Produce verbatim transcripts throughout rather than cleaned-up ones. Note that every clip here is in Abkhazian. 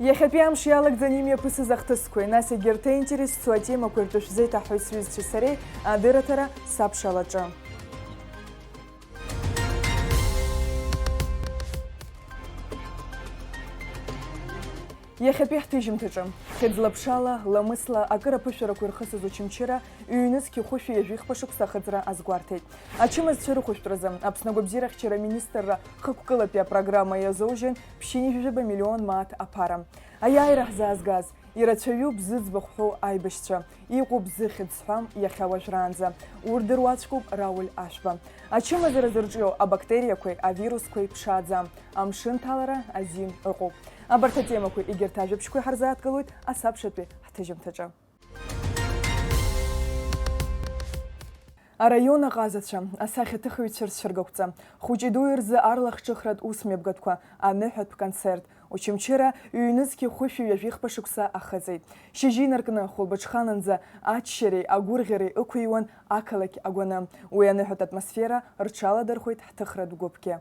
Иахьатәи амш иалагӡан имҩаԥысыз ахҭысқәеи, нас егьырҭ аинтерес зцу атемақәеи ртәы шәзеиҭаҳҳәоит сҩызцәеи сареи адырраҭара сабшалаҿы. Иахьатәи ҳҭыжьымҭаҿы. Хьыӡла-ԥшала, ламысла акыр аԥышәарақәа ирхысыз Очамчыра ҩнызқьи хәышәи ҩажәихԥа шықәса ахыҵра азгәарҭеит. Ачымазцәа рыхәышәтәразы Аԥсны агәабзиарахьчара аминистрра хықәкылатәи апрограмма иазоужьын ԥшьынҩажәи жәаба миллион мааҭ аԥара. Аиааира ҳзаазгаз, ирацәаҩуп зыӡбахә ҳәоу аибашьцәа, иҟоуп зыхьӡ зҳәам иахьа уажәраанӡа. Урҭ дыруаӡәкуп Рауль Ашәба. Ачымазара зырҿио абактериақәеи авирусқәеи ԥшааӡам, амшын ҭалара азин ыҟоуп. Абарҭ атемақәеи егьырҭ ажәабжьқәеи ҳарзааҭгылоит асабшатәи ҳҭыжьымҭаҿы. Араион аҟазацәа, асахьаҭыхыҩцәа рцәыргақәҵа, хәыҷи дуи рзы арлахҿыхратә усмҩаԥгатәқәа, аныҳәатә концерт, Очамчыра ҩнызқьи хәышәи ҩажәихԥа шықәса ахыҵит. Шьыжьы инаркны хәылбыҽханынӡа аччареи агәырӷьареи ықәыҩуан ақалақь агәаны. Уи аныҳәатә атмосфера рҽаладырхәеит ҳҭыхратә гәыԥгьы.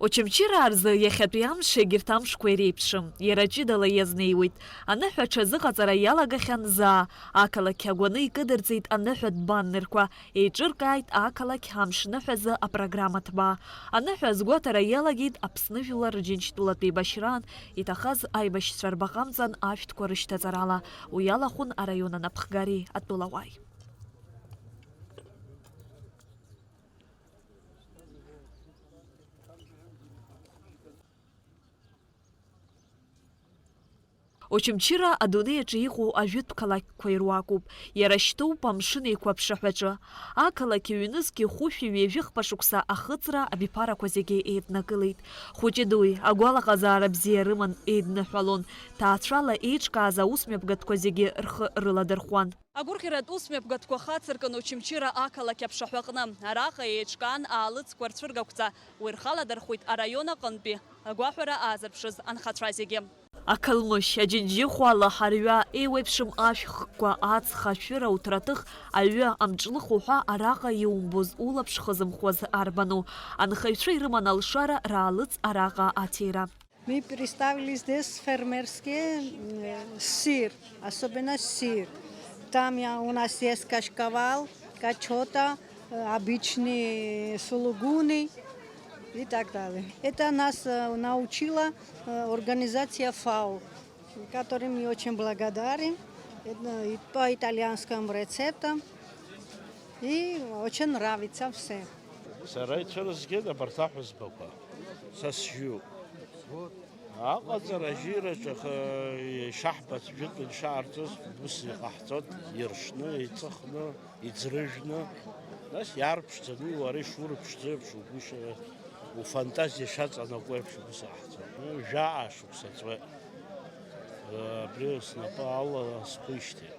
Очамчыраа рзы иахьатәи амш егьырҭ амшқәа иреиԥшым, иара ҷыдала иазнеиуеит. Аныҳәа аҽазыҟаҵара иалагахьан заа, ақалақь агәаны икыдырҵеит аныҳәатә баннерқәа, еиҿыркааит ақалақь амшныҳәазы апрограмма ҭбаа. Аныҳәа азгәаҭара иалагеит Аԥсны жәлар Рџьынџьтәылатә еибашьраан иҭахаз аибашьцәа рбаҟа амҵан ашәҭқәа рышьҭаҵарала. Уи алахәын араион анапхгареи атәылауааи. Очамчыра адунеи аҿы иҟоу ажәытә қалақьқәа ируакуп. Иара шьҭоуп Амшын Еиқәа аԥшаҳәаҿы. Ақалақь ҩнызқьи хәышәи ҩажәихԥа шықәса ахыҵра абиԥарақәа зегьы еиднакылеит. Хәыҷи дуи агәалаҟазаара бзиа рыман, еидныҳәалон. Ҭаацәала еиҿкааз аусмҩаԥгатәқәа зегьы рхы рыладырхәуан. Агәырӷьаратә усмҩаԥгатәқәа хацыркын Очамчыра ақалақь аԥшаҳәаҟны. Араҟа еиҿкаан аалыҵқәа рцәыргақәҵа, уи рхаладырхәит араион аҟынтәи агәаҳәара аазырԥшыз анхацәа зегьы. Ақалмышь, аџьынџьыхәа, алаҳарҩа, еиуеиԥшым ашәхқәа, аҵх, ашәыра, уҭраҭых, аҩы, амҿлых уҳәа араҟа иумбоз, улаԥш хызымхуаз арбану? Анхаҩцәа ирыман алшара раалыҵ араҟа аҭира. Мы представили здесь фермерские, м, сыр, особенно сыр. Там я, у нас есть кашкавал, качота, э, обычные сулугуни и так далее. Это нас, э, научила, э, организация фау, которым мы очень благодарим. Это и по итальянским рецептам. И очень нравится все. Сара ицәырызгеит абарҭ аҳәызбақәа. Са сжьу. Аҟаҵара ажьираҿы, аха, ишаҳбац, жәытәын ишаҳарҵоз, ус иҟаҳҵоит, иршны, иҵыхны, иӡрыжәны, нас иаарԥшӡаны, уара ишурԥшӡо еиԥш, угәы ишьа-, уфантазиа шаҵанакуа еиԥш, ус иҟаҳҵоит. Жәаа шықәса ҵуеит. Абри снапы ала схәижьҭеи.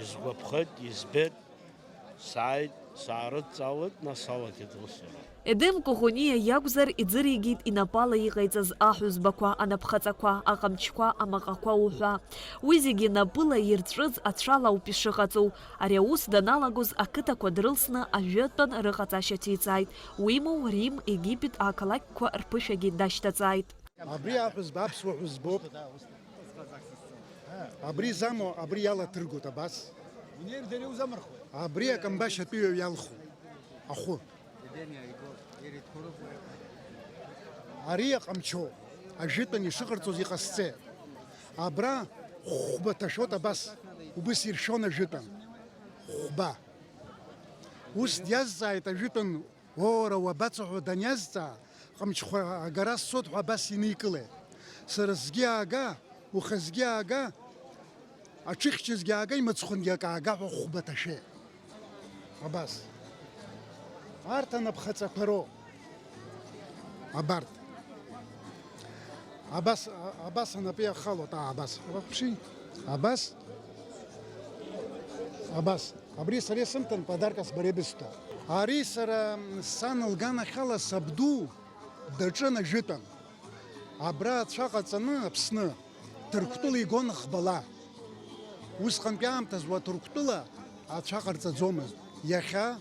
Изгәаԥхеит, избеит. Сааит, саарыдҵаалеит, нас салагеит лысура. Едем Коӷониа иакәзар, иӡыригеит инапала иҟаиҵаз аҳәызбақәа, анапхаҵақәа, аҟамчқәа, амаҟақәа уҳәа. Уи зегьы напыла ирҵәыӡ ацәала ауп ишыҟаҵоу. Ари аус даналагоз, ақыҭақәа дрылсны ажәытәан рыҟаҵашьа ҭиҵааит. Уимоу, Рим, Египет ақалақьқәа рԥышәагьы дашьҭаҵааит. Абри аҳәызба аԥсуа ҳәызбоуп. Абри замоу, абри иалаҭыргоит абас. Абри акамбашь атәыҩа иалху ахәы. Ари аҟамчоу ажәытәан ишыҟарҵоз иҟасҵеит. Абра хәба ҭашәот абас, убыс иршәон ажәытәан. Хәба. Ус диазҵааит ажәытәан. Уора, уабацо ҳәа даниазҵаа, ҟамчхәа агара сцот ҳәа абас иникылеит. Сара сгьы аага, ухазгьы аага, аҽыхьчазгьы аага, имыцхәынгьы акы аага ҳәа хәба ҭашәеит. Абас. Арҭ анапхаҵақәа роуп. Абарҭ. Абас, а-, абас анапы иахалоит, аа, абас. Абас. Абас. Абри сара исымҭан подаркас бара ибысҭо. Ари сара, м, сан лганахьала сабду даҿын ажәытәан. Абра ацәа ҟаҵаны Аԥсны, Ҭырқәтәыла игон ӷбала. Усҟантәи аамҭазы уа Ҭырқәтәыла ацәа ҟарҵаӡомызт. Иахьа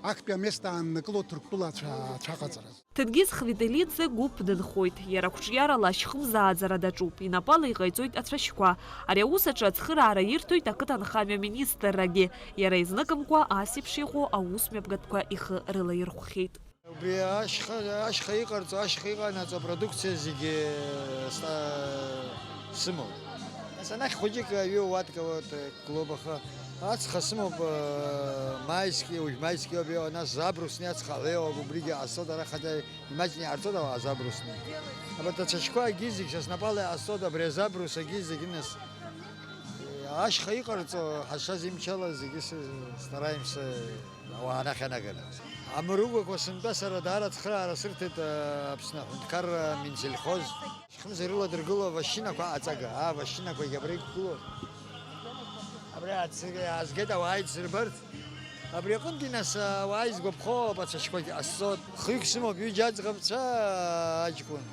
Актәи амест ааннакыло Ҭырқәтәыла ацәа-, ацәаҟаҵараз. Ҭенгиз Хвителидзе гәыԥ дынхоит. Иара қәҿиарала ашьхымзааӡара даҿуп, инапала иҟаиҵоит ацәашьқәа. Ари аус аҿы ацхыраара ирҭоит ақыҭанхамҩа министррагьы. Иара изныкымкәа ас еиԥш иҟоу аусмҩаԥгатәқәа ихы рылаирхәхьеит. Убри ашьха, ашьха иҟарҵо, ашьха иҟанаҵо апродукциа зегьы ста-, сымоуп. Нас анахь хәыҷык аҩы уаткаот клуб, аха ацха сымоуп, э, майски, уажә майски ауп иҟоу, нас забрусни ацха ҳәа иҟоуп, убригьы ҟасҵоит ара, хотя имаҷны иҟарҵоит ауаа забрусни. Абарҭ ацәашьқәа агьы зегь са снапала иҟасҵоит, абри азабрус агьы зегьы нас, э, ашьха иҟарҵо ҳазшаз имчала зегьы с-, стараемся. Ауаа анахь анагара. Амругақәа сынтәа сара даара ацхыраара сырҭеит, э, Аԥсны аҳәынҭқарра Минсельхоз. Хымз ирыладыргыло авашьынақәа аҵага, аа, авашьынақәагьы абра иқәгылоу. Абри ацага иаазгеит ауаа идсырбарц. Абри аҟынтәи нас ауаа изгәаԥхо ауп ацәашьқәагьы ҟасҵоит. Хҩык сымоуп, ҩыџьа аӡӷабцәа, аҷкәын.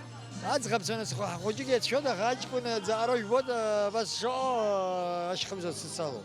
Аӡӷабцәа нас хәыҷык иацәшәоит, аха аҷкәын аӡаҟара жәбоит, абас шоу ашьхымза дсыцало.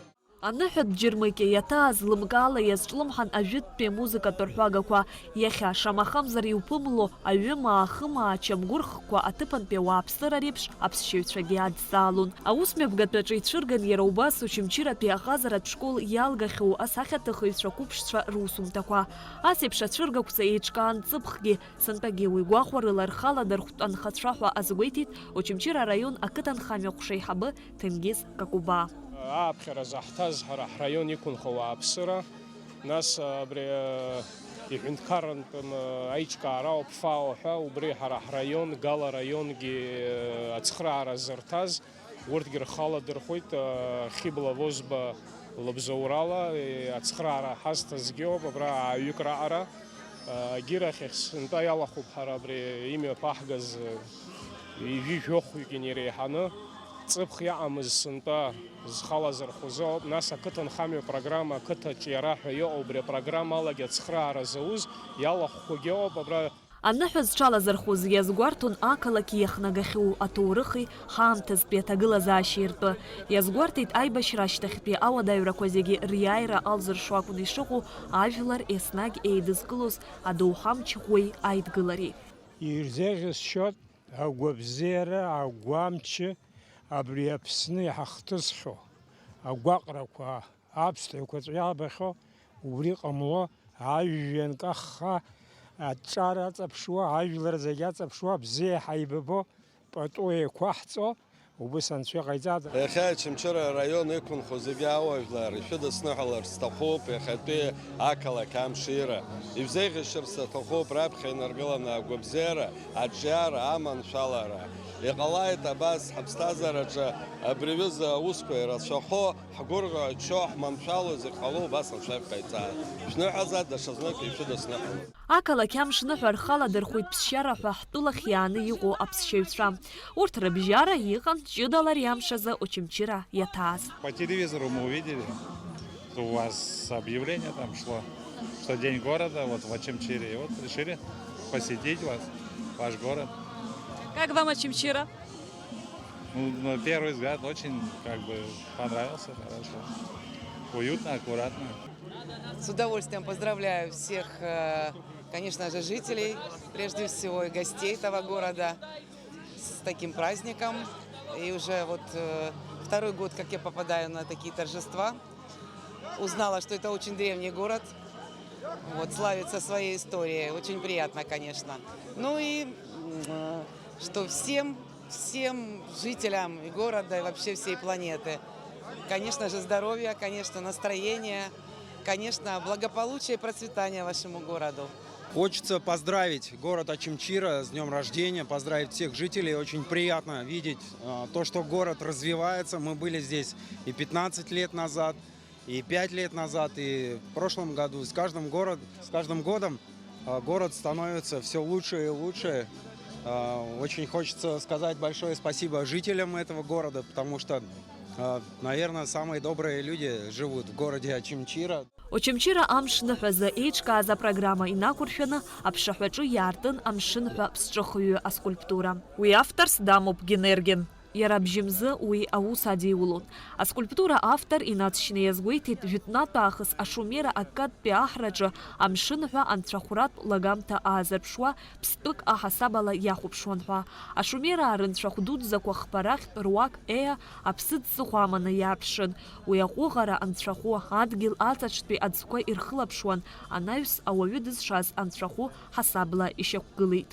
Аныҳәатә џьармыкьа иаҭааз лымкаала иазҿлымҳан ажәытәтәи амузыкатә рҳәагақәа. Иахьа, шамахамзар иуԥымло, аҩымаа, ахымаа, ачамгәырхқәа, аҭыԥантәи ауааԥсыра реиԥш аԥсшьаҩцәагьы адҵаалон. Аусмҩаԥгатәаҿы ицәырган иара убас Очамчыратәи аҟазаратә школ иалгахьоу асахьаҭыхыҩцәа қәыԥшцәа русумҭақәа. Ас еиԥш ацәыргақәҵа еиҿкаан ҵыԥхгьы, сынтәагьы уи гәахәарыла рхала дырхәтәы анхацәа ҳәа азгәеиҭеит Очамчыра араион ақыҭанхамҩа ҟәшаиҳабы Ҭенгиз Какәыбаа. Ааԥхьара заҳҭаз ҳара ҳраион иқәынхо ауааԥсыра, нас абри, э, иҳәынҭқарратә, м, аиҿкаара ауп, фао ҳәа, убри ҳара ҳраион, Гала раионгьы, э, ацхыраара зырҭаз, урҭгьы рхала дырхәеит, э, Хьыбла Возба лыбзоурала, э, ацхыраара ҳазҭазгьы ауп, абра ааҩык раҟара. Агьырахь сынтәа иалахәуп ҳара абри имҩаԥаҳгаз ҩажәи жәохәҩык инареиҳаны. Ҵыԥх иаҟамыз сынтәа зхалазырхәыз ауп, нас ақыҭанхамҩа программа, ақыҭаҿ иара ҳәа иҟоу убри апрограммалагьы ацхыраара зауз иалахәқәагьы ауп абра. Аныҳәа зҽалазырхәыз иазгәарҭон ақалақь иахнагахьоу аҭоурыхи ҳаамҭазтәи аҭагылазаашьеи ртәы. Иазгәарҭеит аибашьра ашьҭахьтәи ауадаҩрақәа зегьы риааира алзыршо акәны ишыҟоу ажәлар еснагь еидызкылоз адоуҳа мчы ӷәӷәеи аидгылареи. Ирзеиӷьасшьоит агәабзиара, агәамч, абри Аԥсны иҳахҭысхьоу агәаҟрақәа, аԥсҭҳәақәа ҵәҩа иаабахьоу, убри ҟамло, ажәҩан каххаа, аҿар аҵаԥшуа, ажәлар зегь аҵаԥшуа, бзиа ҳаибабо, пату еиқәаҳҵо, убыс Анцәа иҟаиҵаз. Иахьа Очамчыра араион иқәынхо зегьы ауаажәлар ишәыдысныҳәаларц сҭахуп иахьатәи ақалақь амшира. Ишәзеиӷьасшьарц сҭахуп раԥхьа инаргыланы агәабзиара, аҿиара, аманшәалара. Иҟалааит абас ҳаԥсҭазаараҿы абри аҩыза аусқәа ирацәахо, ҳгәырӷьо, ҳччо, ҳманшәало зегь ҟало убас Анцәа ишәҟаиҵааит. Шәныҳәаӡа, даҽазнык ишәыдысныҳәалоит. Ақалақь амшныҳәа рхаладырхәит ԥсшьара ҳәа ҳтәылахь иааны иҟоу аԥсшьаҩцәа. Урҭ рыбжьара иҟан ҷыдала ари амш азы Очамчыра иаҭааз. По телевизору мы увидели, у вас объявление там шло, что День города вот в Очамчире. И вот решили посетить вас, ваш город. Как вам Очамчира? Ну, на первый взгляд очень как бы понравился, хорошо. Уютно, аккуратно. С удовольствием поздравляю всех, э, конечно же, жителей, прежде всего и гостей этого города с таким праздником. И уже вот, э, второй год, как я попадаю на такие торжества. Узнала, что это очень древний город, вот, славится своей историей. Очень приятно, конечно. Ну и, м, э, что всем, всем жителям и города, и вообще всей планеты, конечно же, здоровья, конечно, настроения, конечно, благополучия и процветания вашему городу. Хочется поздравить город Очамчира с днём рождения, поздравить всех жителей. Очень приятно видеть, а, то, что город развивается. Мы были здесь и пятнадцать лет назад, и пять лет назад, и в прошлом году. С каждым город, с каждым годом, а, город становится всё лучше и лучше. А, очень хочется сказать большое спасибо жителям этого города, потому что, а, наверное, самые добрые люди живут в городе Очамчира. Очамчыра амшныҳәазы еиҿкааз апрограмма инақәыршәаны аԥшаҳәаҿы иаартын амшынҳәа ԥсҿыхҩы аскульптура. Уи авторс дамоуп Генергин. Иара абжьымзы уи аус адиулон. Аскульптура автор инаҵшьны иазгәеиҭеит, жәытәнатә аахыс ашумера аккадтәи аҳраҿы амшын ҳәа анцәахәратә лагамҭа аазырԥшуа ԥстәык аҳасабала иахәаԥшуан ҳәа. Ашумераа рынцәахә дуӡӡақәа хԥа рахьтә руак Еа аԥсыӡ ҵыхәа аманы иааԥшын. Уи аҟәыӷара анцәахәы, адгьыл аҵаҿтәи аӡқәа ирхылаԥшуан, анаҩс ауаҩы дызшаз анцәахәы ҳасабла ишьақәгылеит.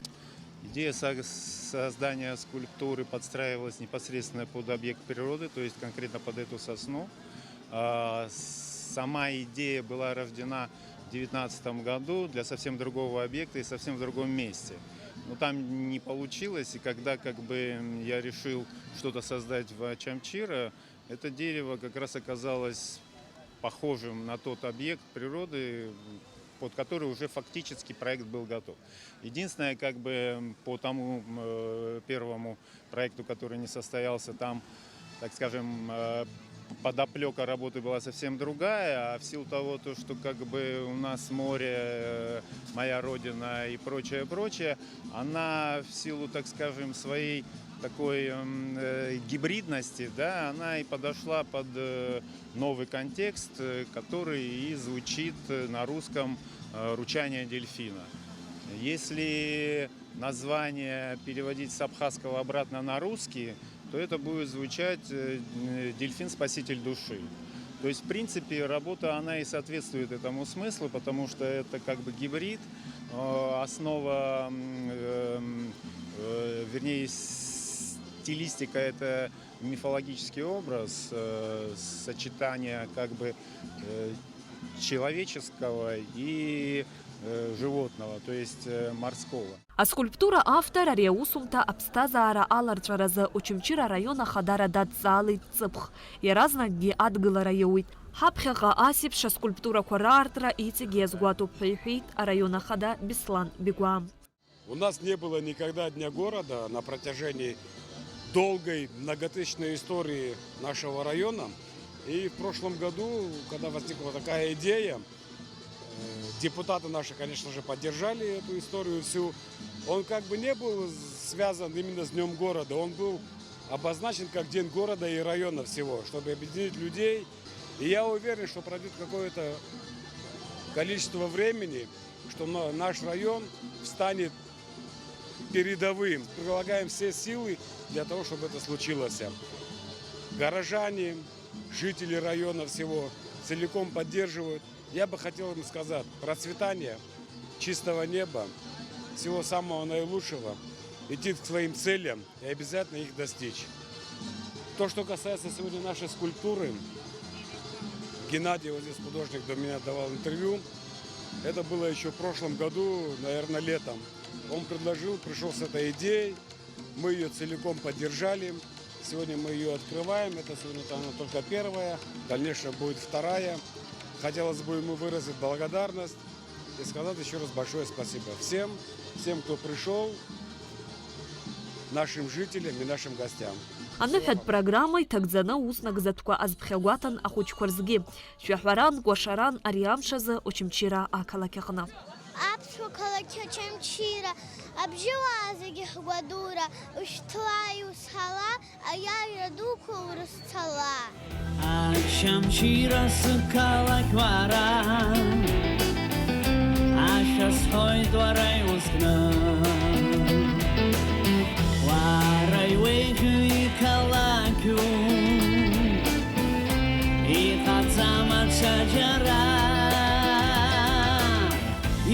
Идея со-, создания скульптуры подстраивалась непосредственно под объект природы, то есть конкретно под эту сосну. А, сама идея была рождена в девятнадцатом году для совсем другого объекта и совсем в другом месте. Но там не получилось, и когда как бы я решил что-то создать в Чамчира, это дерево как раз оказалось похожим на тот объект природы, под который уже фактически проект был готов. Единственное, как бы по тому, э, первому проекту, который не состоялся, там, так скажем, э, подоплёка работы была совсем другая, а в силу того, то, что как бы у нас море, э, моя родина и прочее, прочее, она в силу, так скажем, своей такой, м, э, гибридности, да, она и подошла под, э, новый контекст, э, который и звучит, э, на русском, э, «Ручание дельфина». Если название переводить с абхазского обратно на русский, то это будет звучать, э, э, «Дельфин — спаситель души». То есть, в принципе, работа, она и соответствует этому смыслу, потому что это как бы гибрид, э, основа, м, эм, э, вернее, стилистика — это мифологический образ, э, сочетание как бы, э, человеческого и, э, животного, то есть, э, морского. Аскульптура автор ари аусумҭа аԥсҭазаара аларҵәаразы Очамчыра араион ахадара дадҵаалеит ҵыԥх. Иаразнакгьы адгылара иоуит. Ҳаԥхьаҟа ас еиԥш аскульптурақәа раартра иҵегь иазгәаҭоуп ҳәа иҳәеит араион ахада Беслан Бегәаа. У нас не было никогда Дня города на протяжении долгой многотысячной истории нашего района. И в прошлом году, когда возникла такая идея, э, депутаты наши, конечно же, поддержали эту историю всю. Он как бы не был связан именно с Днём города, он был обозначен как День города и района всего, чтобы объединить людей. И я уверен, что пройдёт какое-то количество времени, что на-, наш район встанет передовым. Прилагаем все силы для того, чтобы это случилось. Горожане, жители района всего целиком поддерживают. Я бы хотел им сказать: процветания, чистого неба, всего самого наилучшего, идти к своим целям и обязательно их достичь. То, что касается сегодня нашей скульптуры, Геннадий, вот здесь художник, до меня давал интервью. Это было ещё в прошлом году, наверное, летом. Он предложил, пришёл с этой идеей, мы её целиком поддержали. Сегодня мы её открываем. Это сегодня она только первая, в дальнейшем будет вторая. Хотелось бы ему выразить благодарность и сказать ещё раз большое спасибо всем, всем, кто пришёл, нашим жителям и нашим гостям. Аныҳәатә программа иҭагӡаны аус нагӡатәқәа азԥхьагәаҭан ахәыҷқәа рзгьы. Шәаҳәаран, кәашаран ари амш азы Очамчыра ақалақь аҟны. Аԥсуа қалақь Очамчыра, абжьыуаа зегьы ҳгәадура, ушьҭла, иусҳала, аиааира дуқәа урызцала. Очамчыра сықалақь уара, ашәа сҳәоит уара иузкны. Уара иуеиӷьу иқалақьу, иҟаӡам аҽаџьара.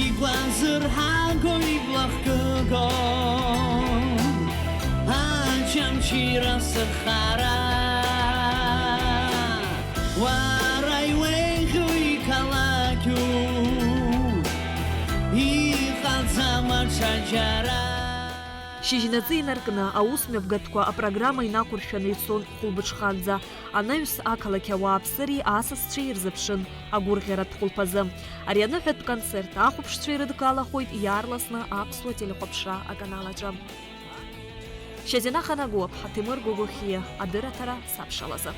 Игәазырҳаго, иблахкыго, Очамчыра сырхара. Уара иуеиӷьу иқалақьу, иҟаӡам аҽаџьара. Шьыжьнаҵы инаркны, аус мҩаԥгатәқәа апрограмма инақәыршәаны ицон хәылбыҽханӡа. Анаҩс ақалақь ауааԥсыреи асасцәеи ирзыԥшын агәырӷьаратә хәылԥазы. Ари аныҳәатә концерт ахәаԥшцәа ирыдгалахоит иаарласны аԥсуа телехәаԥшра аканал аҿы. Шьазина Ханагәыаԥҳа, Ҭемыр Гогохиа, адырраҭара сабшалазы.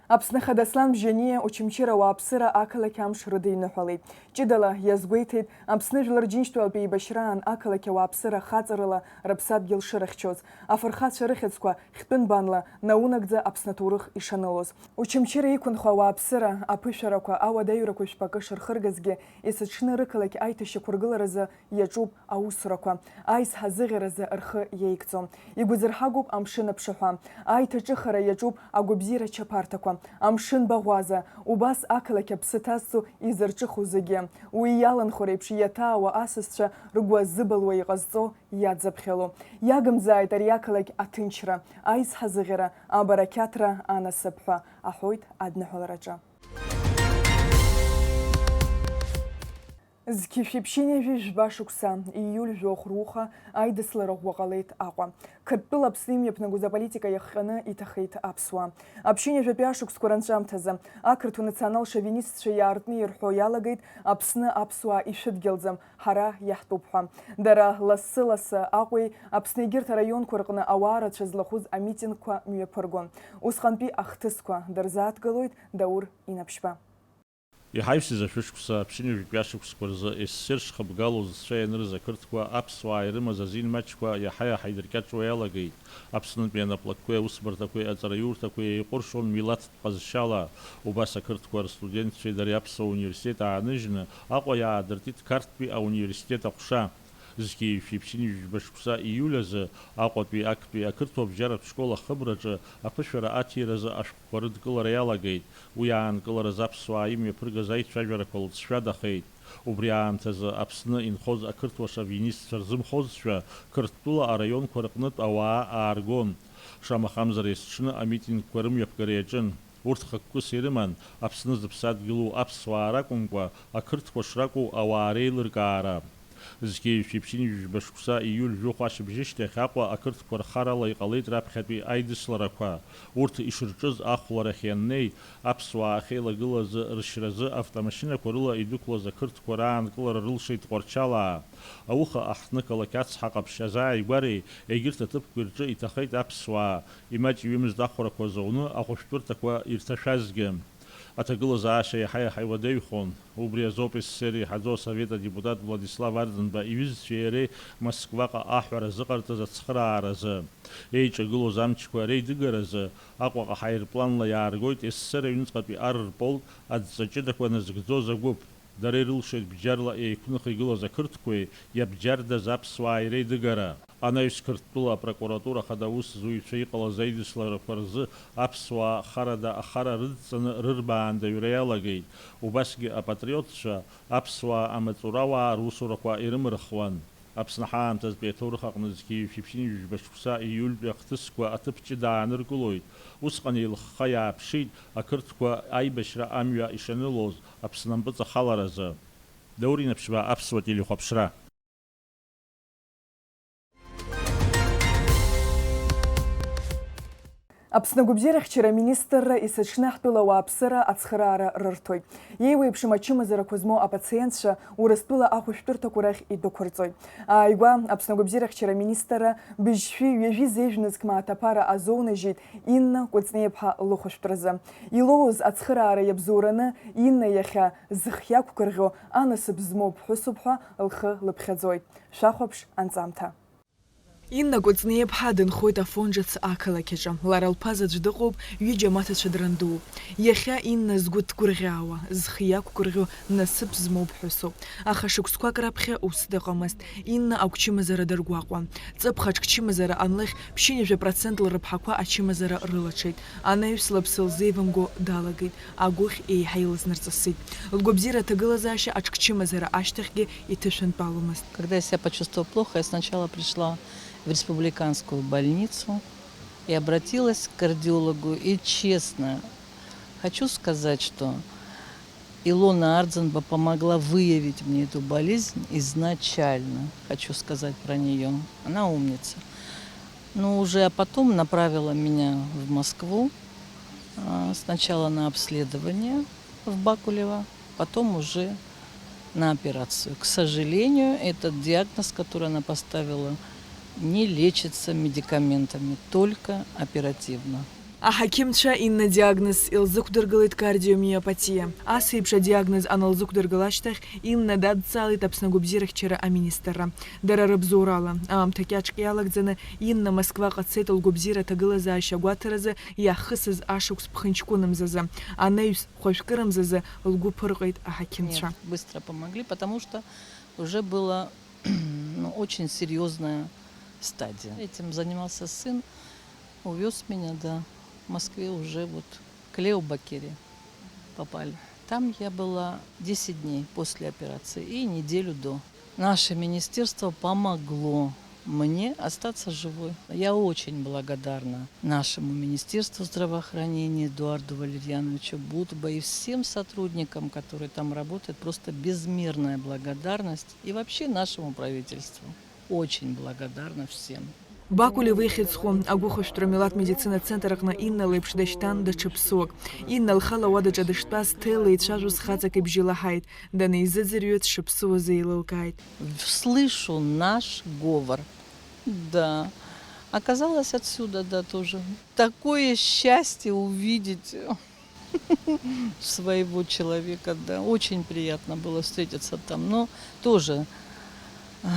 Аԥсны Ахада Аслан Бжьаниа Очамчыра ауааԥсыра ақалақь амш рыдиныҳәалеит. Ҷыдала иазгәеиҭеит, Аԥсны Жәлар Џьынџьтәылатәи еибашьраан ақалақь ауааԥсыра хаҵарыла рыԥсадгьыл шырыхьчоз, афырхацәа рыхьӡқәа хьтәы нбанла наунагӡа Аԥсны аҭоурых ишанылоз. Очамчыра иқәынхо ауааԥсыра аԥышәарақәа, ауадаҩрақәа жәпакы шырхыргазгьы, есыҽны рықалақь аиҭашьақәыргыларазы иаҿуп аусурақәа, аизҳа азыӷьаразы рхы иеигӡом. Игәазырҳагоуп амшын аԥшаҳәа, аиҭаҿыхара иаҿуп агәабзиара чаԥарҭақәа, амшын баӷәаза, убас ақалақь аԥсы ҭазҵо изырҿыхо зегьы. Уи иаланхо реиԥш иаҭаауа асасцәа ргәы азыбылуа иҟазҵо иаӡаԥхьало. Иагымзааит ари ақалақь аҭынчра, аизҳа азыӷьара, абарақьаҭра анасыԥ ҳәа аҳәоит адныҳәалараҿы. Зқьи жәшәи ԥшьынҩажәи жәба шықәса, ииуль жәохә руха аидыслара ӷәӷәа ҟалеит Аҟәа. Қырҭтәыла Аԥсны имҩаԥнагоз аполитика иахҟьаны иҭахеит аԥсуаа. Аԥшьынҩажәатәи ашықәсқәа ранҵәамҭазы ақырҭуа национал-шовинистцәа иаартны ирҳәо иалагеит Аԥсны аԥсуаа ишәыдгьылӡам, ҳара иаҳтәуп ҳәа. Дара лассы-лассы Аҟәеи Аԥсны егьырҭ араионқәа рҟны ауаа рацәа злахәыз амитингқәа мҩаԥыргон. Усҟантәи ахҭысқәа дырзааҭгылоит Даур Инаԥшьба. Иҳаҩсыз ашәышықәса, аԥшьынҩажәатәи ашықәсқәа рзы ес-ссир шхыбгалоз зцәа ианырыз ақырҭқәа аԥсуаа ирымаз азин маҷқәа иаҳа-иаҳа идыркьаҿуа иалагеит. Аԥснытәи анаплакқәеи аусбарҭақәеи аҵараиурҭақәеи еиҟәыршон милаҭтә ҟазшьала. Убас ақырҭқәа рстудентцәеи дареи аԥсуа университет ааныжьны Аҟәа иаадыртит Қарҭтәи ауниверситет аҟәша. Зқьи жәшәи ԥшьынҩажәи жәба шықәса ииуль азы Аҟәатәи актәи ақырҭуа бжьаратә школ ахыбраҿы аԥышәара аҭиразы ашәҟәқәа рыдкылара иалагеит. Уи аанкылараз аԥсуаа имҩаԥыргаз аицәажәарақәа лҵшәадахеит. Убри аамҭазы Аԥсны инхоз ақырҭуа шовинистцәа рзымхозшәа, Қырҭтәыла араионқәа рҟнытә ауаа ааргон. Шамахамзар, есҽны амитингқәа рымҩаԥгара иаҿын. Урҭ хықәкыс ирыман Аԥсны зыԥсадгьылу аԥсуаа ракәымкәа, ақырҭқәа шракәу ауаа реилыркаара. Зқьи жәшәи ԥшьынҩажәи жәба шықәса ииуль жәохә ашьыбжьышьҭахь Аҟәа ақырҭқәа рхарала иҟалеит раԥхьатәи аидысларақәа. Урҭ ишырҿыз ахәларахь ианнеи, аԥсуаа ахьеилагылаз рышьразы автомашьынақәа рыла идәықәлаз ақырҭқәа раанкылара рылшеит Тҟәарчалаа. Ауха аҳҭнықалақь ацҳа ҟаԥшь азааигәареи егьырҭ аҭыԥқәеи рҿы иҭахеит аԥсуаа, имаҷҩымызт ахәрақәа зауны ахәышәтәырҭақәа ирҭашәазгьы. Аҭагылазаашьа иаҳа-иаҳа иуадаҩхон. Убри азоуп СССР еиҳаӡоу асовет адепутат Владислав Арӡынба иҩызцәеи иареи Москваҟа аҳәара зыҟарҵаз ацхырааразы. Еиҿагылоз амчқәа реидыгаразы Аҟәаҟа ҳаирпланла иааргоит СССР аҩныҵҟатәи ар рполк адҵа ҷыдақәа назыгӡоз агәыԥ. Дара ирылшеит бџьарла еиқәных игылаз ақырҭқәеи иабџьардаз аԥсуааи реидыгара. Анаҩс Қырҭтәыла апрокуратура ахада аусзуҩцәа иҟалаз аидысларақәа рзы аԥсуаа харада ахара рыдҵаны рырбаандаҩра иалагеит. Убасгьы апатриотцәа аԥсуаа амаҵурауаа русурақәа ирымырхуан. Аԥсны ҳаамҭазтәи аҭоурых аҟны зқьи жәшәи ԥшьынҩажәи жәба шықәса ииультәи ахҭысқәа аҭыԥ ҷыда ааныркылоит. Усҟан еилыхха иааԥшит ақырҭқәа аибашьра амҩа ишанылоз Аԥсны ампыҵахаларазы. Даур Инаԥшьба, Аԥсуа телехәаԥшра. Аԥсны агәабзиарахьчара аминистрра есыҽны ҳтәыла ауааԥсыра ацхыраара рырҭоит. Еиуеиԥшым ачымазарақәа змоу апациентцәа Урыстәыла ахәышәтәырҭақәа рахь идәықәырҵоит. Ааигәа Аԥсны агәабзиарахьчара аминистрра быжьшәи ҩажәи зеижә нызқь мааҭ аԥара азоунажьит Инна Кәыҵниаԥҳа лыхәышәтәразы. Илоуз ацхыраара иабзоураны Инна иахьа зхы иақәгәырӷьо анасыԥ змоу ԥҳәысуп ҳәа лхы лыԥхьаӡоит. Шәахәаԥш анҵамҭа. Инна Кәыҵниаԥҳа дынхоит Афон ҿыц ақалақь аҿы. Лара лԥа заҵә дыҟоуп, ҩыџьа амаҭацәа драндууп. Иахьа Инна згәы ҭгәырӷьаауа, зхы иақәгәырӷьо насыԥ змоу ԥҳәысуп. Аха шықәсқәак раԥхьа ус дыҟамызт. Инна агәчымазара дыргәаҟуан. Ҵыԥх аҿкчымазара анлыхь, ԥшьынҩажәа процентла рыԥҳақәа ачымазара рылаҽеит. Анаҩс лыԥсы лзеивымго далагеит. Агәыхь еиҳа илызнарҵысит. Лгәабзиара аҭагылазаашьа аҿкчымазара ашьҭахьгьы иҭышәынтәаломызт. Когда я себя почувствовала плохо, я сначала пришла в республиканскую больницу и обратилась к кардиологу. И честно, хочу сказать, что Илона Ардзанба помогла выявить мне эту болезнь изначально. Хочу сказать про неё. Она умница. Ну, уже, а потом направила меня в Москву. А, сначала на обследование в Бакулево, потом уже на операцию. К сожалению, этот диагноз, который она поставила, не лечится медикаментами, только оперативно. Аҳақьымцәа Инна диагноз илзықәдыргылеит кардиомиопатиа. Ас еиԥш адиагноз аналзықәдыргыла ашьҭахь, Инна дадҵаалеит Аԥсны агәабзиарахьчара аминистрра. Дара рыбзоурала, аамҭа кьаҿк иалагӡаны, Инна Москваҟа дцеит лгәабзиара аҭагылазаашьа агәаҭаразы иаахысыз ашықәс ԥхынҷкәынымзазы. Анаҩс хәажәкырымзазы лгәы ԥырҟеит аҳақьымцәа. Нет, быстро помогли, потому что уже была, ну, очень серьёзная стадия. Этим занимался сын, увёз меня, да, в Москве уже вот к Лео Бакере попали. Там я была десять дней после операции и неделю до. Наше министерство помогло мне остаться живой. Я очень благодарна нашему Министерству здравоохранения, Эдуарду Валерьяновичу Бутба и всем сотрудникам, которые там работают. Просто безмерная благодарность и вообще нашему правительству. Очень благодарна всем. Бакулев ихьӡ зху агәыхәышәтәра милаҭ медицина центр аҟны Инна леиԥш дашьҭан даҽа ԥсуак. Инна лхала уадаҿы дыштәаз ҭел еицәажәоз хаҵак ибжьы лаҳаит. Данеизыӡырҩы дшыԥсуаз еилылкааит. Слышу наш говор. Да. Оказалось, отсюда, да, тоже. Такое счастье увидеть своего человека, да. Очень приятно было встретиться там. Но тоже, ах,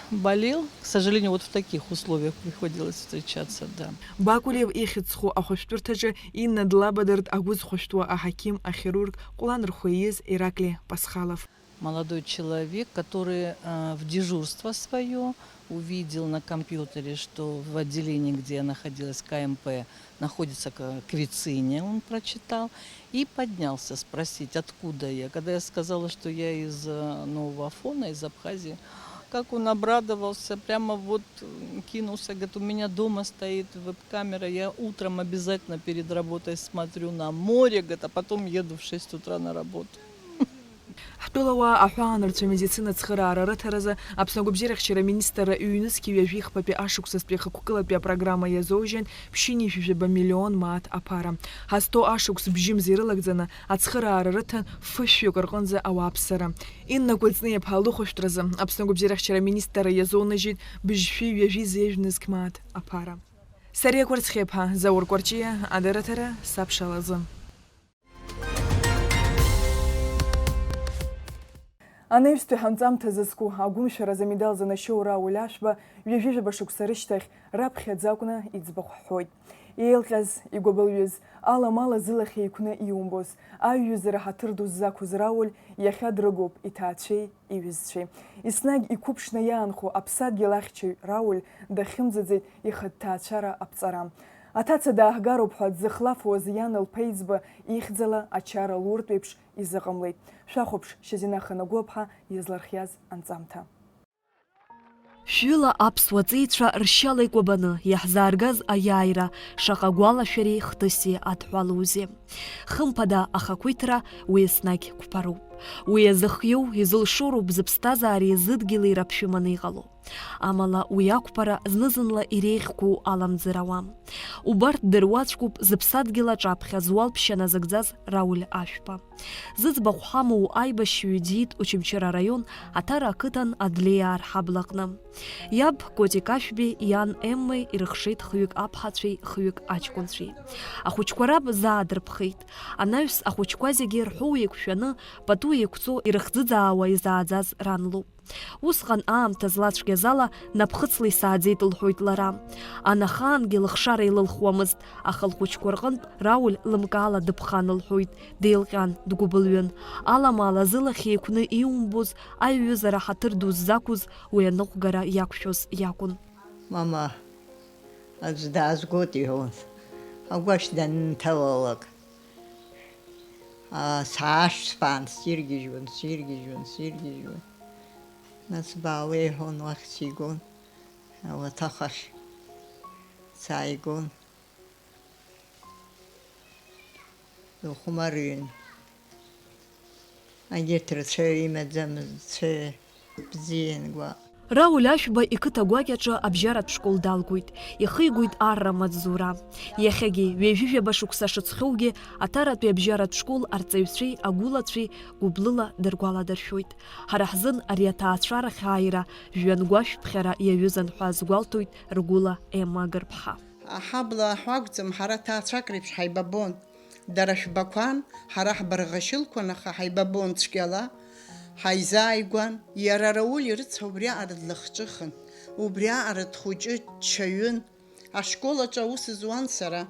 болел. К сожалению, вот в таких условиях приходилось встречаться, да. Бакулев ихьӡ зху ахәышәтәырҭаҿы Инна длабадырт агәы зхәышәтәуа аҳақьым, ахирург, ҟәлан рхәы ииз Ираклий Пасхалов. Молодой человек, который, э, в дежурство своё увидел на компьютере, что в отделении, где я находилась, К М П, находится к-, квициния, он прочитал и поднялся спросить, откуда я. Когда я сказала, что я из, э, Нового Афона, из Абхазии, как он обрадовался, прямо вот, м, кинулся, говорит: «У меня дома стоит веб-камера, я утром обязательно перед работой смотрю на море, говорит, а потом еду в шесть утра на работу». Ҳтәылауаа аҳәаанырцәы амедицина ацхыраара рыҭаразы Аԥсны агәабзиарахьчара аминистрра ҩнызқьи ҩажәи хԥатәи ашықәсазтәи ахықәкылатәи апрограмма иазоужьын ԥшьынҩажәи жәаба миллион мааҭ аԥара. Ҳазҭоу ашықәс бжьымз ирылагӡаны ацхыраара рыҭан фышәҩык рҟынӡа ауааԥсыра. Инна Кәыҵниаԥҳа лыхәышәтәразы Аԥсны агәабзиарахьчара аминистрра иазоунажьит быжьшәи ҩажәи зеижә нызқь мааҭ аԥара. Сариа Кәарцхиаԥҳа, Заур Кәарҷиа, адырраҭара Сабшалазы. Анаҩстәи ҳанҵамҭа зызку агәымшәаразы амедал занашьоу Рауль Ашәба ҩажәижәаба шықәса рышьҭахь раԥхьаӡа акәны иӡбахә ҳҳәоит. Еилҟьаз, игәабылҩыз, аламала зылахь еиқәны иумбоз, аиҩызара ҳаҭыр ду ззақәыз Рауль иахьа дрыгуп иҭаацәеи иҩызцәеи. Еснагь иқәыԥшны иаанхо аԥсадгьыл ахьчаҩ Рауль дахьымӡаӡеит ихатә ҭаацәара аԥҵара. Аҭаца дааҳгароуп ҳәа дзыхлафуаз иан лԥеиӡба ихьӡала ачара луртә еиԥш изыҟамлеит. Шәахәаԥш, Шьазина Ханагәаԥҳа иазлархиаз анҵамҭа. Шәҩыла аԥсуа ҵеицәа ршьала икәабаны иаҳзааргаз аиааира шаҟа гәалашәареи хҭыси адҳәалоузеи! Хымԥада, ахақәиҭра уи еснагь қәԥароуп. Уи иазыхиоу, изылшо роуп зыԥсҭазаареи зыдгьыли раԥшәыманы иҟало. Амала уи ақәԥара зны-зынла иреиӷьқәоу аламӡыр ауам. Убарҭ дыруаӡәкуп зыԥсадгьыл аҿаԥхьа зуалԥшьа назыгӡаз Рауль Ашәба. Зыӡбахә ҳамоу аибашьҩы диит Очамчыра араион Аҭара ақыҭан Адлеиаа рҳаблаҟны. Иаб Котик Ашәбеи иан Еммеи ирыхшеит хҩык аԥҳацәеи хҩык аҷкәынцәеи. Ахәыҷқәа раб заа дырԥхеит. Анаҩс ахәыҷқәа зегьы рҳәоу еиқәшәаны, пату еиқәҵо ирыхӡыӡаауа изааӡаз ран лоуп. Усҟан аамҭа злацәгьаз ала напхыцла исааӡеит, лҳәоит лара. Ан ахаангьы лыхшара илылхуамызт, аха лхәыҷқәа рҟынтә Рауль лымкаала дыԥхан, лҳәоит, деилҟьан, дгәыбылҩын. Аламала зылахь еиқәны иумбоз, аиҩызара ҳаҭыр ду ззақәыз уи аныҟәгара иақәшәоз иакәын. Мама аӡә даазгоит иҳәон, агәашә данынҭалалак, аа, саашәсԥаан, сиргьежьуан, сиргьежьуан, сиргьежьуан. Нас баауеи ҳәа уахь сигон, ауаҭах ахь сааигон. Илхәмарҩын. Егьырҭ рцәа имаӡамызт, цәа бзиан гәаҟ. Рауль Ашәба иқыҭа гәакьаҿы абжьаратә школ далгоит, ихигоит арра амаҵзура. Иахьагьы, ҩажәижәаба шықәса шыҵхьоугьы, Аҭаратәи абжьаратә школ арҵаҩцәеи агәылацәеи гәыблыла дыргәаладыршәоит. Ҳара ҳзын ари аҭаацәарахь ааира жәҩангәашәԥхьара иаҩызан ҳәа азгәалҭоит ргәыла Емма Агырԥҳа. Аҳабла ҳәа акәӡам, ҳара ҭаацәак реиԥш ҳаибабон. Дара шәбақәан, ҳара ҳбарӷашьылқәан, аха ҳаибабон цәгьала, ҳаизааигәан. Иара Рауль рыцҳа убриаҟара длахҿыхын, убриаҟара дхәыҷы, дчаҩын. Ашкол аҿы аус зуан сара.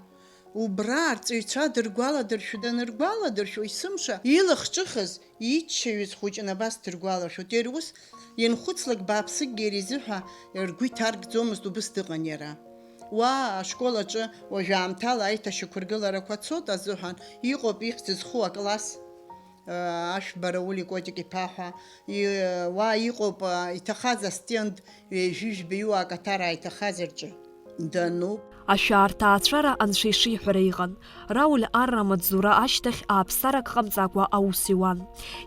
Убра арҵаҩцәа дыргәаладыршәо, даныргәаладыршәо, есымша илахҿыхыз, иччаҩыз хәыҷын абас дыргәалашәоит. Иара ус ианхәыцлак бааԥсыкгьы иара изыҳәа ргәы иҭаркӡомызт, убыс дыҟан иара. Уа ашкол аҿы уажәы аамҭала аиҭашьақәыргыларақәа цоит азыҳәан, иҟоуп ихьӡ зху акласс, Ашәба Рауль Котик-иԥа ҳәа, и-, уа иҟоуп, иҭахаз астенд ҩажәи жәбаҩык аҭара иҭахаз рҿы дануп. Ашәаа рҭаацәара анцәа ишиҳәара иҟан. Рауль арра амаҵзура ашьҭахь ааԥсарак ҟамҵакәа аус иуан.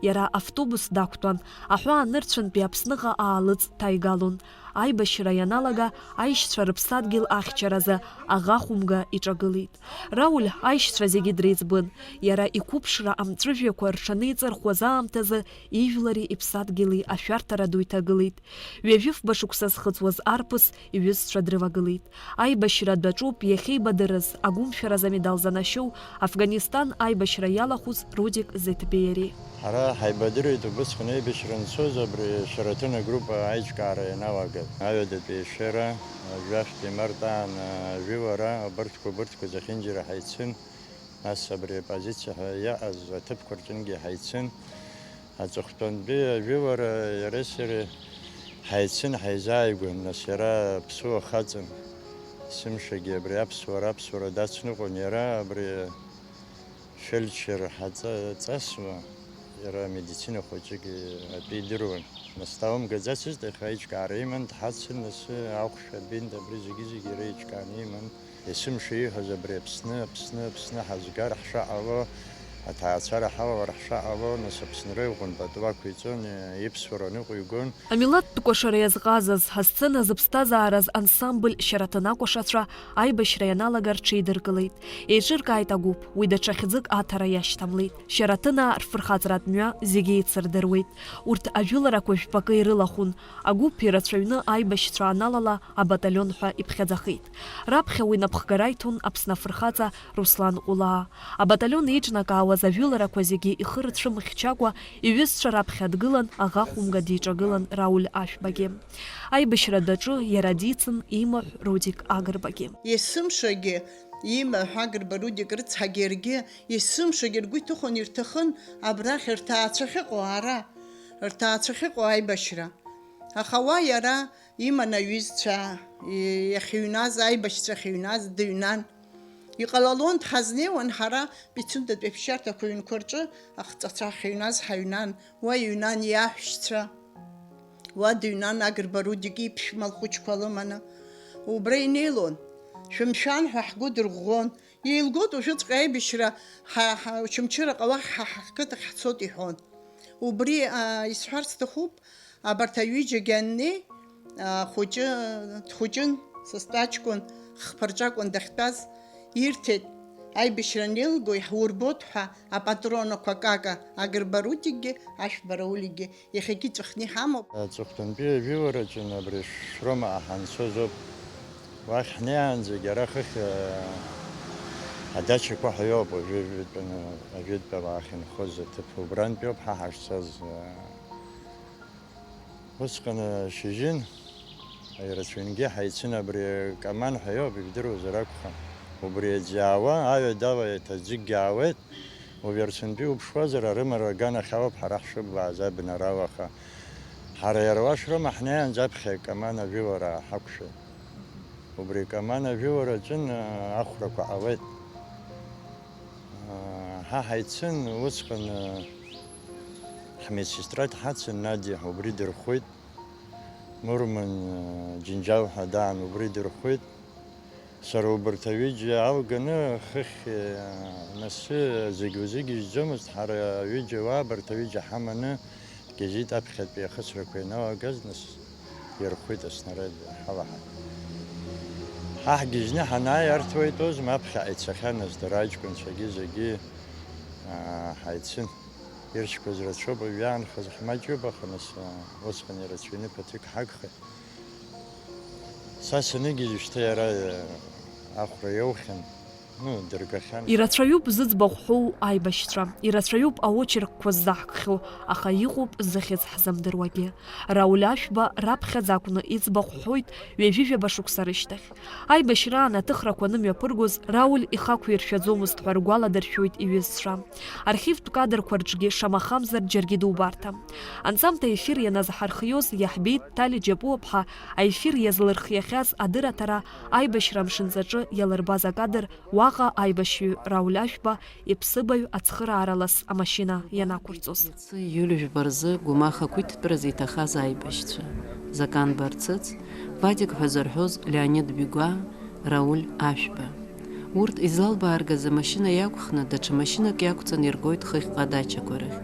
Иара автобус дақәтәан, аҳәаа нырцәынтәи Аԥсныҟа аалыҵ ҭаигалон. Аибашьра ианалага, аишьцәа рыԥсадгьыл ахьчаразы аӷа хәымга иҿагылеит. Рауль аишьцәа зегьы дреиҵбын. Иара иқәыԥшра амҵәыжәҩақәа рҽанеиҵархуаз аамҭазы ижәлари иԥсадгьыли ашәарҭара ду иҭагылеит. Ҩажәи фба шықәса зхыҵуаз арԥыс иҩызцәа дрывагылеит. Аибашьра даҿуп иахьеибадырыз, агәымшәаразы амедал занашьоу, Афганистан аибашьра иалахәыз Рудик Зеҭбеи иареи. Ҳара ҳаибадырит убысҟан аибашьра анцоз, абри Шьараҭын агруппа аиҿкаара ианалагаз. Аҩадатәи ешьара, жәафтәи март аан, ажәылара, абарҭқәа, абарҭқәа зехьынџьара ҳаицын, нас абри апозициа ҳәа иаҟаз аҭыԥқәа рҿынгьы ҳаицын. Аҵыхәтәантәи ажәылара иареи сареи ҳаицын, ҳаизааигәан, нас иара ԥсуа хаҵан. Есымшагьы абри аԥсуара, аԥсуара дацныҟәон иара, абри фельдшер ҳаҵа-, ҵасуа, иара амедицина хәыҷык атәы идыруан. Нас даумгаӡацызт, аха аиҿкаара иман, дҳацын, нас ахәшә, абинт, абри зегьы-зегьы иара иҿкааны иман. Есымша ииҳәаз абри Аԥсны, Аԥсны, Аԥсны ҳазгар ҳшаҟало, аҭаацәара ҳалалар ҳшаҟало, нас Аԥсныра иҟәынтә атәы ақәиҵон, иԥсуара ныҟәигон. Амилаҭтә кәашара иазҟазаз, ҳасцена зыԥсҭазаараз ансамбль Шьараҭын акәашацәа аибашьра ианалага рҽеидыркылеит. Еиҿыркааит агәыԥ, уи даҽа хьӡык аҭара иашьҭамлеит. Шьараҭынаа рфырхаҵаратә мҩа зегьы еицырдыруеит. Урҭ ажәыларақәа жәпакы ирылахәын. Агәыԥ ирацәаҩны аибашьцәа аналала абаталион ҳәа иԥхьаӡахеит. Раԥхьа уи напхгара иҭон Аԥсны афырхаҵа Руслан Ҟәлаа. Абаталион еиҿнакаауаз ажәыларақәа зегьы ихы рцәымӷьчакәа, иҩызцәа раԥхьа дгылан, аӷа хәымга диҿагылан Рауль Ашәбагьы. Аибашьра даҿы иара дицын имаҳә Рудик Агрбагьы. Есымшагьы имаҳә Агрба Рудик рыцҳагьы иаргьы есымшагьы ргәы иҭыхон, ирҭахын абрахь рҭаацәа ахьыҟоу ара, рҭаацәа ахьыҟоу аибашьра. Аха уа иара иман аҩызцәа, и-, иахьыҩназ, аибашьцәа ахьыҩназ дыҩнан. Иҟалалон, дҳазнеиуан, ҳара Пицундатәи аԥсшьарҭақәа ҩнқәа рҿы ахҵәацәа ахьыҩназ ҳаҩнан, уа иҩнан иаҳәшьцәа, уа дыҩнан Агрба Рудик иԥшәма лхәыҷқәа лыманы. Убра инеилон, шәымшәан ҳәа ҳгәы дырӷәӷәон. Еилгоит уажәыҵәҟьа аибашьра, ҳа, ҳа, Очамчыраҟа уахь ҳа ҳқыҭахь ҳцоит иҳәон. Убри, а, исҳәарц сҭахуп, абарҭ аҩыџьагьы аннеи, ахәыҷы дхәыҷын, сасҭаҷкәын, хԥа рҿакәын дахьтәаз, ирҭеит, аибашьра анеилго иаҳурбоит ҳәа апатронақәа акака, Агрба Рудикгьы Ашәба Раулигьы иахьагьы иҵәахны иҳамоуп. Аҵыхәтәантәи ажәылараҿы абри Шрома ҳанцоз ауп. Уахь ҳнеиаанӡагь ара хыхь, а, адачақәа ҳәа иоуп, уажәы жәытәаны, ажәытәтәала ахьынхоз аҭыԥ убрантәи ауп ҳа ҳашцаз, а, Усҟан шьыжьын, ирацәаҩнгьы ҳаицын, абри Каман ҳәа иоуп, ибдыруазар акәхап. Убри аӡы аауа, аҩадала еиҭа аӡыкгьы аауеит. Уажә Арцынтәи уԥшуазар, арымара аганахь ауп ҳара ҳшыббааз абнарала, аха ҳара иара уа Шрома ҳнеиаанӡа аԥхьа Каман ажәылара ҳақәшәеит. Убри Каман ажәылара аҿын, ахәрақәа ҟалеит. Ҳа ҳаицын, усҟан ҳмедсестра дҳацын, Надиа, убри дырхәит. Мурман, Џьынџьал ҳәа даан, убри дырхәит. Сара убарҭ аҩыџьа алганы, хыхь, нас зегь узыгьежьӡомызт, ҳара ҩыџьа уаа абарҭ аҩыџьа ҳаманы, Гьежьит аԥхьатәи ахысрақәа ианалагаз, нас ирхәит аснарад ҳалаҳа. Ҳа ҳгьежьны ҳанааи, арҭ уа итәозма, аԥхьаҟа ицахьан, нас дара аҷкәынцәагьы зегьы, аа, ҳаицын. Иршьқәаз рацәоуп, уажә иаанхаз ҳмаҷҩуп, аха нас, аа, усҟан ирацәаҩны ԥыҭҩык ҳагхеит. Са саныгьежь, шьҭа иара, аа, Ахәра иоухьан, ну, дыргахьан. Ирацәаҩуп зыӡбахә ҳәоу аибашьцәа, ирацәаҩуп аочеркқәа ззаҳкхьоу, аха иҟоуп зыхьӡ ҳзымдыруагьы. Рауль Ашәба раԥхьаӡа акәны иӡбахә ҳәоит ҩажәижәаба шықәса рышьҭахь. Аибашьраан аҭыхрақәа анымҩаԥыргоз, Рауль ихақәиршәаӡомызт ҳәа ргәаладыршәоит иҩызцәа. Архивтә кадрқәа рҿгьы шамахамзар џьаргьы дубарҭам. Анҵамҭа ефир ианазҳархиоз иаҳбеит Ҭали Џьапуаԥҳа аефир иазлырхиахьаз адырраҭара аибашьра амшынҵаҿы иалырбаз акадр, уаҟа аибашьҩы Рауль Ашәба иԥсыбаҩ ацхыраара лас амашьына ианақәырҵоз. Иацы июль жәба рзы Гәымах ақәиҭтәразы иҭахаз аибашьцәа, Закан Барцыц, Вадик ҳәа зырҳәоз Леонид Бигәаа, Рауль Ашәба. Урҭ излалбааргаз амашьына иақәхны, даҽа машьынак иақәҵаны иргоит Хыхьҟа адачақәа рахь.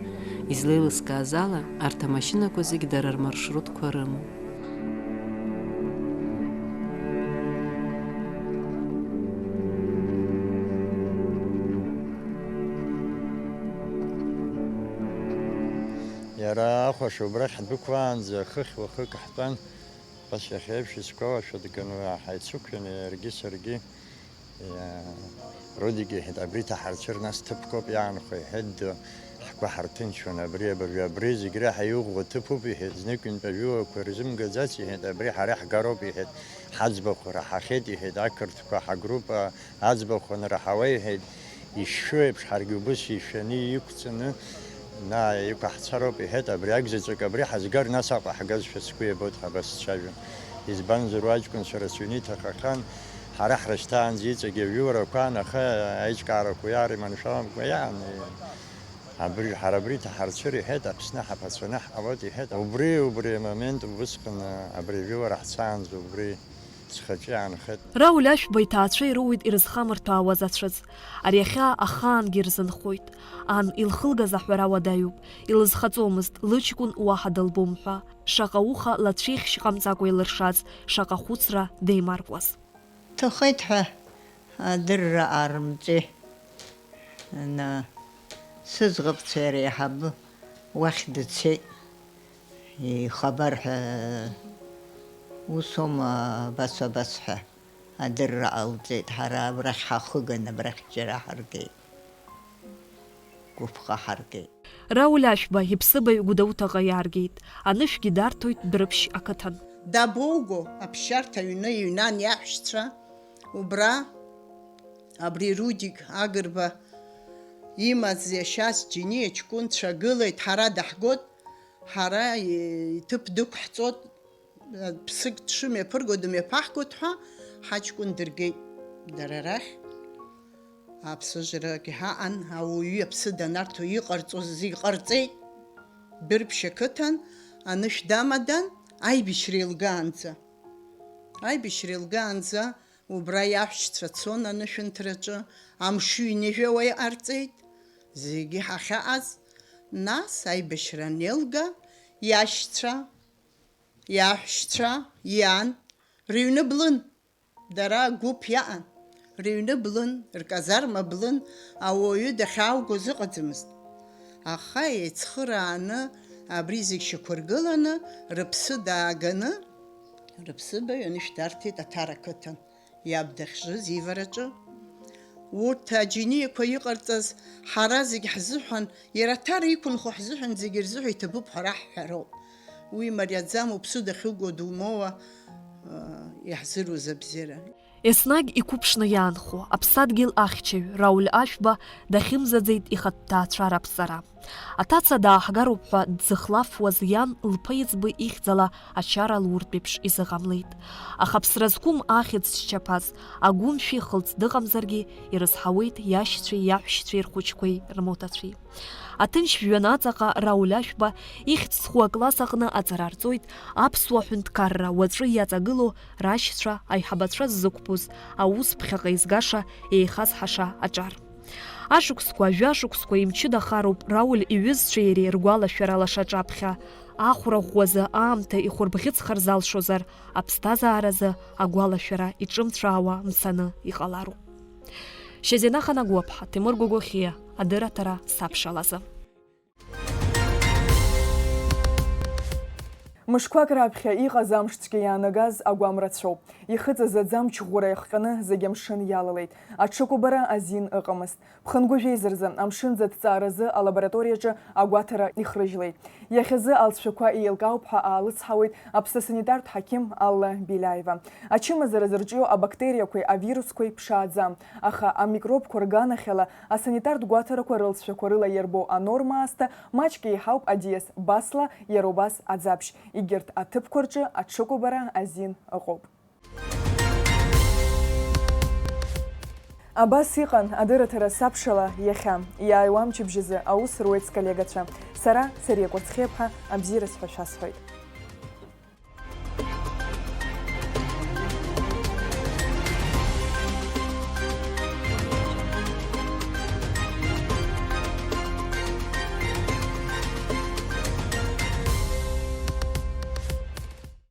Излеилыскааз ала, арҭ амашьынақәа зегь дара рмаршрутқәа рымоуп. Иара ахәаша убрахь ҳдәықәлаанӡа хыхь уахык ҳтәан, ус иахьа еиԥш исгәалашәо дганы ҳаицықәшәаны иаргьы саргьы, иа-, Рудик иҳәеит, абри ҭаҳарцәыр нас ҭыԥкоуп иаанхо, иҳәеит, ду, ҳгәы ҳарҭынчуан, абри абыржәы, абри зегь реиҳа иӷәӷәа ҭыԥуп, иҳәеит, знык ҩынтә ажәылақәа ирзымгаӡац, иҳәеит, абри ҳара иаҳгароуп, иҳәеит, ҳаӡбахә раҳахьеит, иҳәеит, ақырҭқәа ҳагруппа аӡбахә анраҳауа, иҳәеит, ишшәу еиԥш, ҳаргьы убыс ишәаны иқәҵаны, Наа, иқәаҳцароуп, иҳәеит, абри акәзаҵәык абри ҳазгар, нас Аҟәа ҳгазшәа сгәы иабоит ҳәа абас сцәажәон. Избанзар, уа аҷкәынцәа рацәаҩны иҭахахьан, ҳара ҳрышьҭаанӡа иҵегь ажәыларақәан, аха аиҿкаарақәа иаариманшәаламкәа иаан, абри, ҳара абри иҭаҳарцәыр, иҳәеит, Аԥсны ҳаԥацәаны ҳҟалоит, иҳәеит. Убри, убри амомент, убысҟан абри ажәылара ҳцаанӡа убри схаҿы иаанхеит. Рауль Ашәба иҭаацәа ироуеит ирызхамырҭәаауаз ацәыӡ. Ари ахьаа ахаангьы ирзынхоит. Ан илхылгаз аҳәара уадаҩуп. Илызхаҵомызт, лыҷкәын уаҳа дылбом ҳәа. Шаҟа уха лацәеихьшь ҟамҵакәа илыршаз, шаҟа хәыцра деимаркуаз. Ҭахеит ҳәа адырра аарымҵеи. Ана, сыӡӷабцәа иара иаҳабы уахь дцеит. Ихабар ҳәа усоума, абас, абас ҳәа адырра ҟалҵеит. Ҳара абрахь ҳахыган, абрахь џьара ҳаргеит. Гәыԥха ҳаргеит. Рауль Ашәба иԥсыбаҩ Гәдоуҭаҟа иааргеит. Анышәгьы дарҭоит Дәрыԥшь ақыҭан. Дабоуго, аԥсшьарҭа аҩны иҩнан иаҳәшьцәа, убра, абри Рудик Агрба имаз иашьас џьениа ҷкәынцәа гылеит, ҳара даҳгот, ҳара иҭыԥ дықәҳҵот, ԥсык дшымҩаԥырго дымҩаԥаҳгот ҳәа ҳаҷкәын дыргеит дара рахь. Аԥсыжрагь ҳаҟан, ауаҩы аԥсы данарҭо иҟарҵоз зегь ҟарҵеит. Дәрыԥшь ақыҭан анышә дамадан, аибашьра еилгаанӡа. Аибашьра еилгаанӡа убра иаҳәшьцәа цон анышәынҭраҿы, амш ҩынҩажәа уа иҟарҵеит, зегьы ҳахьаҟаз. Нас аибашьра анеилга, иашьцәа, иаҳәшьцәа, иан, рыҩны блын. Дара гәыԥ иаан, рыҩны блын, рказарма блын, ауаҩы дахьааугоз ыҟаӡамызт. Аха еицхырааны абри зегь шьақәыргыланы, рыԥсы дааганы, рыԥсыбаҩ анышә дарҭеит Аҭара қыҭан, иаб дахьжыз ивараҿы. Урҭ аџьениақәа иҟарҵаз ҳара зегь ҳзыҳәан, иара Аҭара иқәынхо ҳзыҳәан зегь рзыҳәа иҭабуп ҳәа раҳҳәароуп. Уи мариаӡам, уԥсы дахьуго думоуа, иаҳзыруз абзиара. Еснагь иқәыԥшны иаанхо, аԥсадгьыл ахьчаҩ Рауль Ашәба дахьымӡаӡеит ихатә ҭаацәара аԥҵара. Аҭаца дааҳгароуп ҳәа дзыхлафуаз иан лԥа иӡбы ихьӡала ачара луртә еиԥш изыҟамлеит. Аха ԥсра зқәым ахьӡ зчаԥаз, агәымшәи хылҵ дыҟамзаргьы, ирызҳауеит иашьцәеи иаҳәшьцәеи рхәыҷқәеи рмоҭацәеи. Аҭынч жәҩан аҵаҟа Рауль Ашәба ихьӡ зху акласс аҟны аҵара рҵоит аԥсуа ҳәынҭқарра уаҵәы иаҵагылоу рашьцәа, аиҳабацәа ззықәԥоз, аус ԥхьаҟа изгаша, еихазҳаша аҿар. Ашықәсқәа, жәашықәсқәа имчыдахароуп Рауль иҩызцәеи иареи ргәалашәара лаша ҿаԥхьа. Ахәра ӷәӷәазы аамҭа ихәырбӷьыцхар залшозар, аԥсҭазааразы агәалашәара иҿымцәаауа мцаны иҟалароуп. Шьазина Ханагәаԥҳа, Ҭемыр Гогохиа, адырраҭара сабшалазы. Мышқәак раԥхьа иҟаз амш цәгьа иаанагаз агәам рацәоуп. Ихыҵыз аӡы амч ӷәӷәара иахҟьаны зегь амшын иалалеит. Аҽыкәабара азин ыҟамызт. Ԥхынгәышәеизырзы амшын ӡаҭҵааразы алабораториаҿы агәаҭара ихрыжьлеит. Иахьазы алҵшәақәа еилкаауп ҳәа аалыцҳауеит аԥсны санитартә ҳақьым Алла Беляева. Ачымазара зырҿио абактериақәеи авирусқәеи ԥшааӡам, аха амикробқәа рганахьала асанитартә гәаҭарақәа рылҵшәақәа рыла иарбоу анорма аасҭа маҷк еиҳауп аӡиас Басла, иара убас Аӡаԥшь. Егьырҭ аҭыԥқәа рҿы аҽыкәабара азин ыҟоуп. Абас иҟан адырраҭара Сабшала иахьа. Иааиуа амчыбжьазы аус руеит сколлегацәа. Сара, Сариа Кәарцхиаԥҳа, абзиараз ҳәа шәасҳәоит.